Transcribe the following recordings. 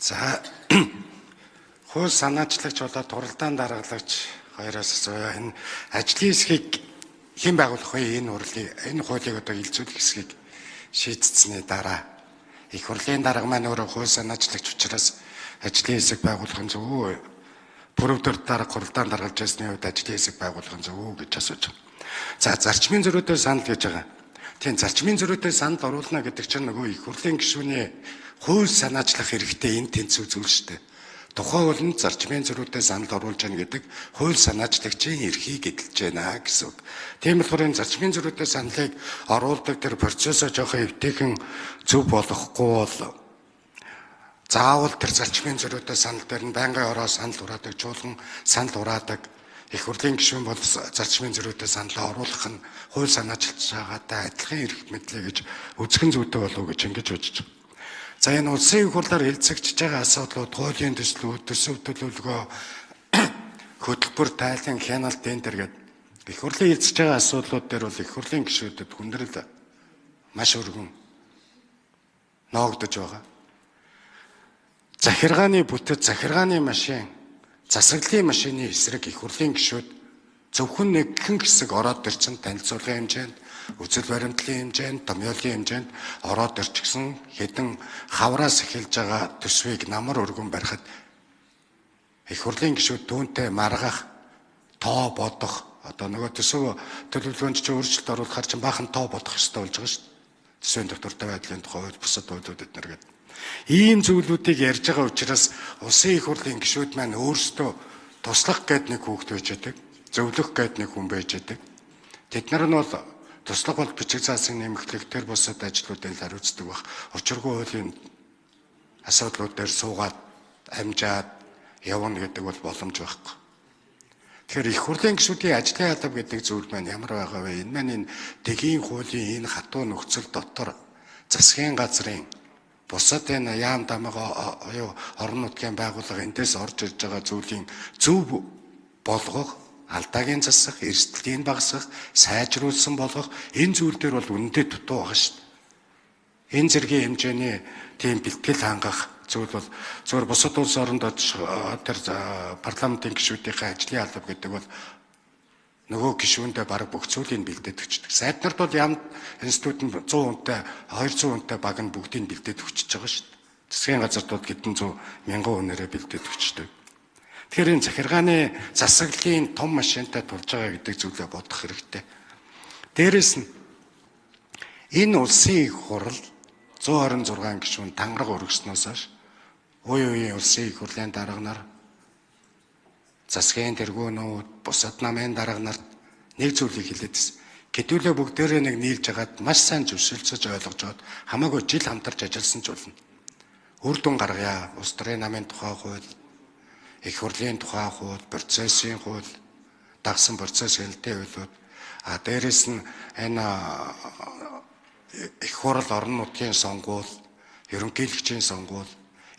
За, хууль санаачлагч болоод хуралдаан даргалагч хоёроос асууя. Энэ ажлын хэсгийг хэн байгуулах вэ? Энэ хурлыг, энэ хуулийг одоо хилцүүлэх хэсгийг шийдсэний дараа их хурлын дарга маань өөрөө хууль санаачлагч учраас ажлын хэсэг байгуулах нь зөв үү? Пүрэвдэр дарга хуралдаан даргалж байсны хувьд ажлын хэсэг байгуулах нь зөв үү гэж асууж байгаа. За, зарчмын зөрүүтэй санал гэж байгаа. Тийм, зарчмын зөрүүтэй санал оруулна гэдэг чинь нөгөө их хурлын гишүүний хууль санаачлах хэрэгтэй энэ тэнцүү зүйл шүү дээ. Тухайн хууль нь зарчмын зөрүүтэй санал оруулж яана гэдэг хууль санаачлагчийн эрхийг эдэлж байна гэсэн үг. Тийм болохоор энэ зарчмын зөрүүтэй саналыг оруулдаг тэр процессоо жоохон эвтэйхэн зөв болохгүй бол заавал тэр зарчмын зөрүүтэй санал дээр нь байнгын ороо санал ураадаг, чуулган санал ураадаг. Их хурлын гишүүн бол зарчмын зөрүүтэй саналаа оруулах нь хууль санаачилж байгаатай адилхан эрх мэдлээ гэж үзэх нь зүйтэй болов уу гэж ингэж бодож байна. За, энэ улсын их хурлаар хэлцэгдэж байгаа асуудлууд, хуулийн төслүүд, төсөв төлөвлөгөө, хөтөлбөр, тайлан, хяналт энэ төр гээд их хурлын хэлцэж байгаа асуудлууд дээр бол их хурлын гишүүдэд хүндрэл маш өргөн ноогдож байгаа. Захиргааны бүтэц, захиргааны машин, засаглалын машины эсрэг их хурлын гишүүд зөвхөн нэгэн хэсэг ороод ирчин танилцуулгын хэмжээнд, үзэл баримтлалын хэмжээнд, томьёолын хэмжээнд ороод ирчихсэн хэдэн хавраас эхэлж байгаа төсвийг намар өргөн барихад их хурлын гишүүд түүнтэй маргах, тоо бодох, одоо нөгөө төсөв төлөвлөгөөнд чинь өөрчлөлт оруулахар чинь баахан тоо бодох ёстой болж байгаа шүү дээ. Төсвийн доктортой байдлын тухай хууль, бусад хуулиуд эднэр гэдэг. Ийм зүйлүүдийг ярьж байгаа учраас улсын их хурлын гишүүд маань өөрсдөө туслах гээд нэг хүүхэд байж байдаг, зөвлөх гээд нэг хүн байж байдаг. Тэд нар нь бол туслах бол бичиг цаасын нэмэгдлэх тэр бусад ажлуудыг хариуцдаг байх. Учиргүй хуулийн асуудлууд дээр суугаад амжаад явна гэдэг бол боломж байхгүй. Тэгэхээр их хурлын гишүүдийн ажлын алба гэдэг зүйл маань ямар байгаа вэ? Энэ маань энэ дэгийн хуулийн энэ хатуу нөхцөл дотор засгийн газрын бусад энэ яам дамгаа оюу орон нутгийн байгууллага эндээс орж ирж байгаа зүйлийн зөв болгох, алдаагийн засах, эрсдлийн багасгах, сайжруулсан болгох энэ зүйл дээр бол үнэндээ дутуу байгаа шүү дээ. Энэ зэргийн хэмжээний тийм бэлтгэл хангах зүйл бол зөвхөн бусад улс оронд тэр парламентын гишүүдийнхээ ажлын алба гэдэг бол нөгөө гишүүндээ бараг бүх зүйлийг бэлдээд өчдөг. Сайд нарт бол яам институт нь 100 хүнтэй, 200 хүнтэй баг нь бүгдийг бэлдээд өчөж байгаа шүү дээ. Засгийн газарт бол хэдэн зуун мянган хүнээрээ бэлдээд өчдөг. Тэгэхээр энэ захиргааны засаглалын том машинтай тулж байгаа гэдэг зүйлээ бодох хэрэгтэй. Дээрэс нь энэ улсын их хурал 126 гишүүн тангараг өргөснөөс хойш үе үеийн улсын их хурлын дарга нар, засгийн тэргүүнүүд, бусад намын дарга нарт нэг зүйлийг хэлээд байсан. Хэдүүлээ бүгдээрээ нэг нийлж хагаад маш сайн зөвшөлдсөж ойлгожоод хамаагүй жил хамтарч ажилласан ч болно. Үр дүн гаргая. Улс төрийн намын тухай хууль, их хурлын тухай хууль, процессын хууль, дагсан процесс хяналтын хуулиуд, а дээрэс нь энэ их хурал орон нутгийн сонгуул, ерөнхийлөгчийн сонгуул,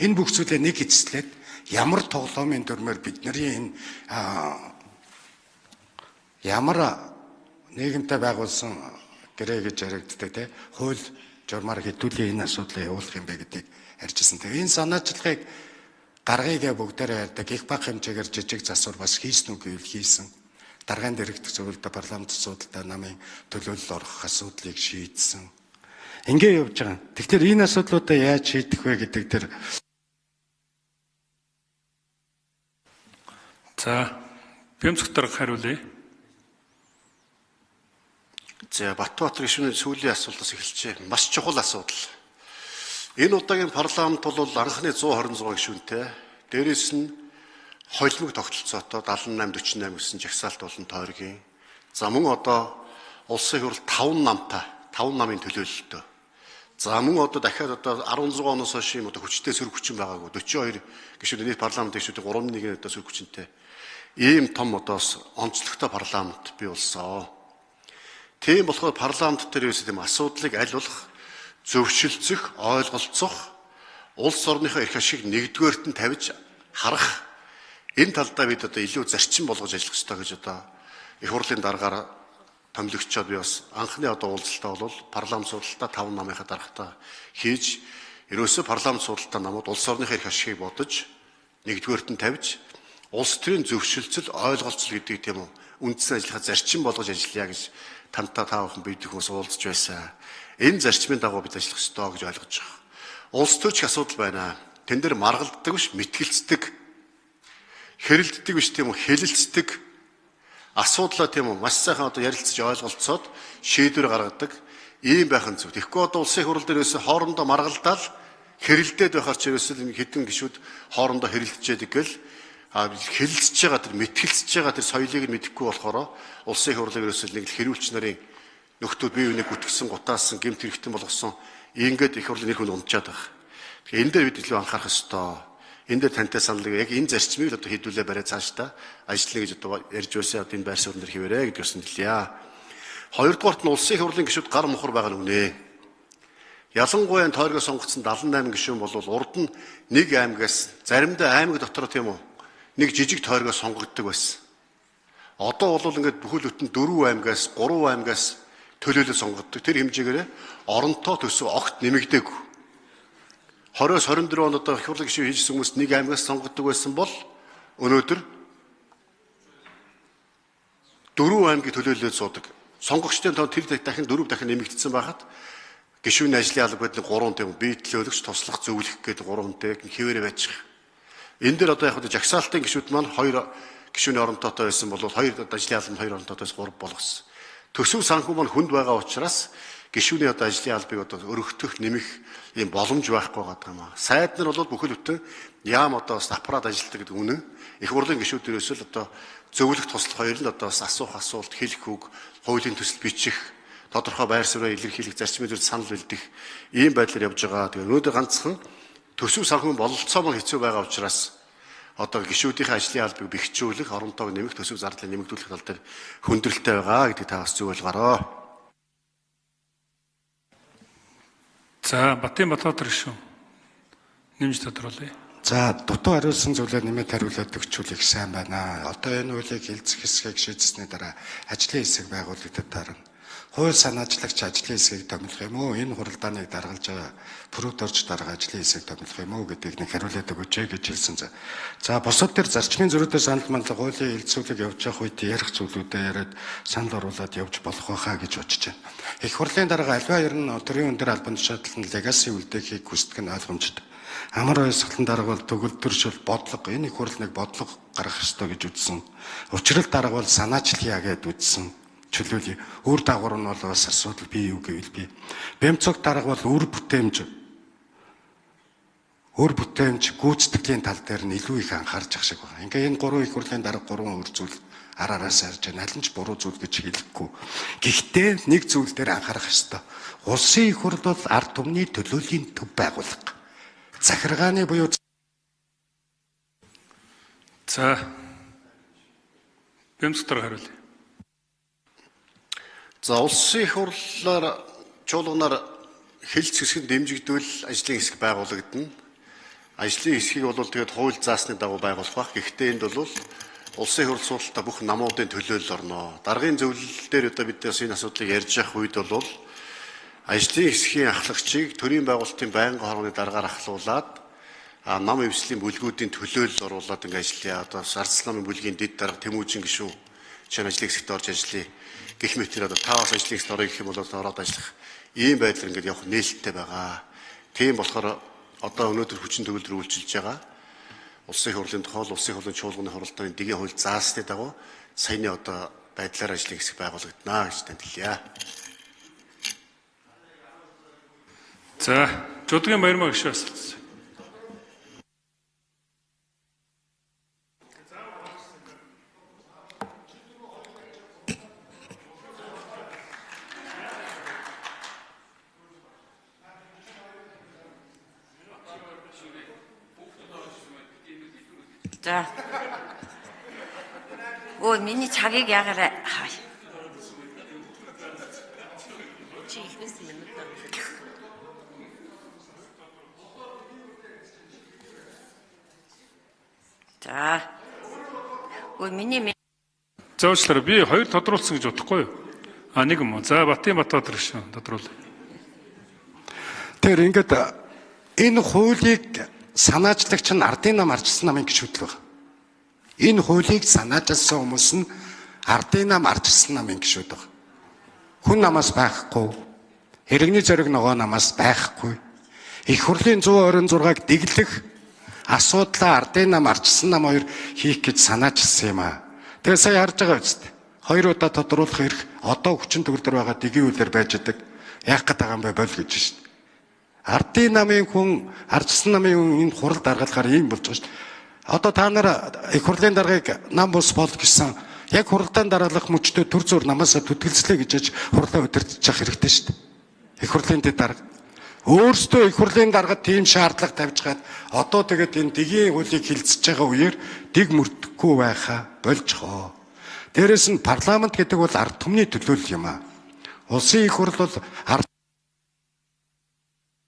энэ бүх зүйлээ нэг эцэслээд ямар тоглоомын дүрмээр бидний энэ ямар нийгэмтэй байгуулсан гэрээ гэж яригддаг те хууль журмаар хэдүүлээ энэ асуудлыг явуулах юм бэ гэдгийг ярьжсэн. Тэгээ энэ санаачлагыг гаргыгээ бүгдээрээ ярьдаг. Их бага хэмжээгээр жижиг засвар бас хийсэн үг гэвэл хийсэн. Даргаан дэрэгдэх зөвлөлдөө парламент асуудалтай намын төлөөлөл орох асуудлыг шийдсэн. Ингээ явж байгаа. Тэгэхээр энэ асуудлуудаа яаж шийдэх вэ гэдэг тэр. За, Бямцх дарга хариулъя. За, Батбаатар гишүүний сүүлийн асуултаас эхэлжээ. Маш чухал асуудал. Энэ удаагийн парламент бол анхны 126 гишүүнтэй. Дээрээс нь холимог тогтолцоотой 78 48 гэсэн жагсаалт болон тойргийн. За, мөн одоо улсын хурал 5 намтай, 5 намын төлөөлөлтөө. За, мөн одоо дахиад одоо 16 оноос хойш юм одоо хүчтэй сөрөг хүчин байгаагүй 42 гишүүн нийт парламент гишүүдийн 3.1 одоо сөрөг хүчинтэй. Ийм том одоос онцлогтой парламент бий болсон. Тийм болохоор парламент дээр ерөөсөө тийм асуудлыг аль болох зөвшөлдсөх, ойлголцох, улс орныхоо эрх ашиг нэгдүгээрт нь тавьж харах энэ талдаа бид одоо илүү зарчим болгож ажиллах ёстой гэж одоо их хурлын даргаар томилогчоод би бас анхны одоо уулзалтаа бол парламент судалтаа 5 намынхаа даргатай хийж Ерөөсөө парламент судалтай намууд улс орныхоо эрх ашигыг бодож нэгдүгээрт нь тавьж улс төрийн зөвшөлтсөл ойлголцол гэдгийг тийм үү үндсэн ажиллагаа зарчим болгож ажиллая гэж тантай та бүхэн бид хүмүүс уулзж байсан. Энэ зарчмын дагуу бид ажиллах ёстой гэж ойлгож байгаа. Улс төрч асуудал байна. Тэн дээр маргалддаг биш, мэтгэлцдэг, хэрэлддэг биш тийм үү, хэлэлцдэг асуудлаа тийм үү маш сайхан одоо ярилцаж ойлголцоод шийдвэр гаргадаг ийм байх нь зөв. Тэгэхгүй одоо улсын хурал дээр ерөөсөө хоорондоо маргалдаал хэрэлдээд байхаар ч ерөөсөө энэ хэдэн гишүүд хоорондоо хэрэлдчихэд гэл хэлэлцэж байгаа тэр мэтгэлцэж байгаа тэр соёлыг нь мэдэхгүй болохоор улсын хурлыг ерөөсөө нэг л хэрүүлч нарын нөхдүүд бие биенийг гүтгсэн, гутаасан, гэмт хэрэгтэн болгосон ингээд их хурлын нэр хүн унтчаад байгаа. Тэгэхээр энэ дээр бид илүү анхаарах ёстой. Энэ дээр тантай санал яг энэ зарчмыг л одоо хэдүүлээ бариа цаашдаа ажиллана гэж одоо ярьж байсан. Одоо энэ байр суурин дээр хэвээрээ гэдгийг бас хэлье. Хоёрдугаарт нь улсын их хурлын гишүүд гар мухар байгаа нь үнэ. Ялангуяа тойргоо сонгогдсон 78 гишүүн бол урд нь нэг аймгаас заримдаа аймаг дотор тийм үү нэг жижиг тойргоо сонгогддог байсан. Одоо бол ингээд бүхэл бүтэн 4 аймгаас 3 аймгаас төлөөлөл сонгогддог. Тэр хэмжээгээр оронтоо төсөв огт нэмэгдээгүй. 20-оос 24 онд одоо их хурлын гишүүн хийжсэн хүмүүс нэг аймгаас сонгогддог байсан бол өнөөдөр 4 аймгийг төлөөлөөд суудаг. Сонгогчдын тоо тэр дахин 4 дахин нэмэгдсэн байхад гишүүний ажлын алба гэдэг 3 тийм бие төлөөлөгч, туслах, зөвлөх гэдэг 3 хүнтэй хэвээрээ байчих. Энэ дээр одоо яг жагсаалтын гишүүд маань 2 гишүүний оронтоотой байсан бол 2 ажлын албанд 2 оронтоотойс 3 болгосон. Төсөв санхүү маань хүнд байгаа учраас гишүүний одоо ажлын албыг одоо өргөтгөх, нэмэх ийм боломж байхгүй байгаа юм аа. Сайд нар бол бүхэл бүтэн яам одоо бас аппарат ажилладаг гэдэг үнэн. Их хурлын гишүүд ерөөсөө л одоо зөвлөх, туслах хоёр нь одоо бас асуух асуулт, хэлэх үг, хуулийн төсөл бичих, тодорхой байр сууриа илэрхийлэх зарчмын зүйл санал бэлдэх ийм байдлаар явж байгаа. Тэгээ өнөөдөр ганцхан төсөв санхүүгийн бололцоо маань хэцүү байгаа учраас одоо гишүүдийнхээ ажлын албыг бэхжүүлэх, оронтойг нэмэх, төсөв зардлыг нэмэгдүүлэх тал дээр хүндрэлтэй байгаа гэдгийг та бас зөв ойлгоорой. За, Батын Батбаатар гишүүн нэмж тодруулъя. За, дутуу хариулсан зүйлээ нэмээд хариулаад өгчүүл их сайн байна. Одоо энэ хуулийг хэлцэх хэсгийг шийдсэний дараа ажлын хэсэг байгуулагдаад таарна. Хууль санаачлагч ажлын хэсгийг томилох юм уу? Энэ хуралдааныг даргалж байгаа пүрүдорж дарга ажлын хэсгийг томилох юм уу гэдгийг нэг хариулаад өгөөч гэж хэлсэн. За, бусад тэр зарчмын зөрүүтэй санал манлай хуулийн хэлцүүлэг явж явах үед ярих зүйлүүдээ яриад санал оруулаад явж болох байхаа гэж бодож байна. Их хурлын дарга альва ер нь төрийн өндөр албан тушаалтан легаси үлдээхийг хүсдэг нь ойлгомжтой. Амар ойсголон дарга бол төгөлдршил бодлого энэ их хурл нэг бодлого гаргах ёстой гэж үзсэн. Учрал дарга бол санаачлалъя гэд үзсэн. Чөлөөлье. Үр дагавар нь бол бас асуудал бий юу гэвэл би. Бямцог дарга бол үр бүтээмж гүйцэтгэлийн тал дээр нь илүү их анхаарч ах шиг байна. Ингээ энэ гурван их хурлын дарга гурван үр зүйл араас харж байна. Аль нь ч буруу зүйл гэж хэлэхгүй. Гэхдээ нэг зүйл дээр анхаарах ёстой. Улсын их хурл бол ард түмний төлөөлийн төв байгууллага. Захиргааны буюу За, Бямцог дарга хариулъя. За, улсын их хурлаар чуулганаар хэлц хэсгэнд дэмжигдвэл ажлын хэсэг байгуулагдана. Ажлын хэсгийг бол тэгээд хууль заасны дагуу байгуулах байх. Гэхдээ энд бол улсын их хурл суудалтаа бүх намуудын төлөөлөл орно. Даргын зөвлөл дээр одоо бид бас энэ асуудлыг ярьж явах үед бол ажлын хэсгийн ахлагчийг төрийн байгуулалтын байнгын хорооны даргаар ахлуулад нам эвслийн бүлгүүдийн төлөөлөл оруулаад ингэ ажиллая. Одоо Арц намын бүлгийн дэд дарга Тэмүүжин гишүүн чинь ажлын хэсэгт орж ажиллая. Гэх мэтэр одоо та бас ажлын хэсэгт орё гэх юм бол ороод ажиллах ийм байдлаар ингээд явах нээлттэй байгаа. Тийм болохоор одоо өнөөдөр хүчин төгөлдөр үйлчилж байгаа улсын их хурлын тухай улсын хурлын чуулганы хуралдааны дэгийн хууль заасны дагуу саяны одоо байдлаар ажлын хэсэг байгуулагдана гэж танд хэлье. За, Жудгийн Баярмаа гишүүн асуулт. За. Өө миний цагийг ягаарай. Чи ихнээс минут. За. Өө миний За, уучлаарай. Би хоёр тодруулсан гэж бодохгүй юу? А нэг юм уу? За, Батын Батбаатар гишүүн тодруулъя. Тэгэхээр ингээд Энэ хуулийг санаачлагч нь ардын нам ардчилсан намын гишүүд л байна. Энэ хуулийг санаачилсан хүмүүс нь ардын нам ардчилсан намын гишүүд байна. Хүн намаас байхгүй. Иргэний зориг ногоо намаас байхгүй. Их хурлын 126-г дэглэх асуудлаа ардын нам ардчилсан нам хоёр хийх гэж санаачилсан юм аа. Тэгээ сая харж байгаа үст. Хоёр удаа тодруулах эрх одоо хүчин төгөлдөр байгаа дэгийн үйлээр байж идэг. Яах гээд байгаа юм бэ бол гэж шít. Ардын намын хүн, ардчилсан намын хүн энэ хурал даргалахаар ийм болж байгаа шүү дээ. Одоо та нар их хурлын даргаыг нам бус бол гэсэн яг хуралдаан дараалах мөчтөө төр зур намаасаа түтгэлцлээ гэж яж хурлаа удирдах хэрэгтэй шүү дээ. Их хурлын дэд дарга өөрсдөө их хурлын даргад тийм шаардлага тавьж гад одоо тэгээд энэ дэгийн хуулийг хилцэж байгаа үеэр дэг мөрдөхгүй байхаа болж хоо. Дээрэс нь парламент гэдэг бол ард түмний төлөөлөл юм аа. Улсын их хурл бол ард